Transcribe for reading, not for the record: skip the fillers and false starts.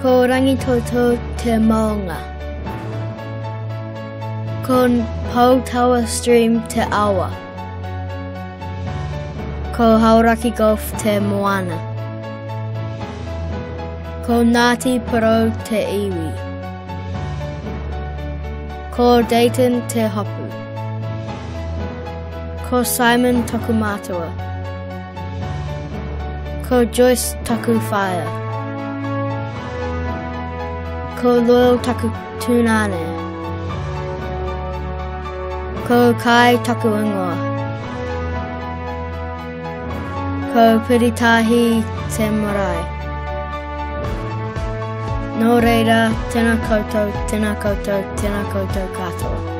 Ko Rangitoto te maunga. Ko Poutawa Stream te awa. Ko Hauraki Gulf te moana. Ko Ngāti Porou te iwi. Ko Dayton te hapu. Ko Simon taku mātua. Ko Joyce taku whaea. Ko Loyal taku tūnāne. Ko Kai taku ingoa. Ko Piritahi te marae. Nō reira, tēnā koutou, tēnā koutou, tēnā koutou katoa.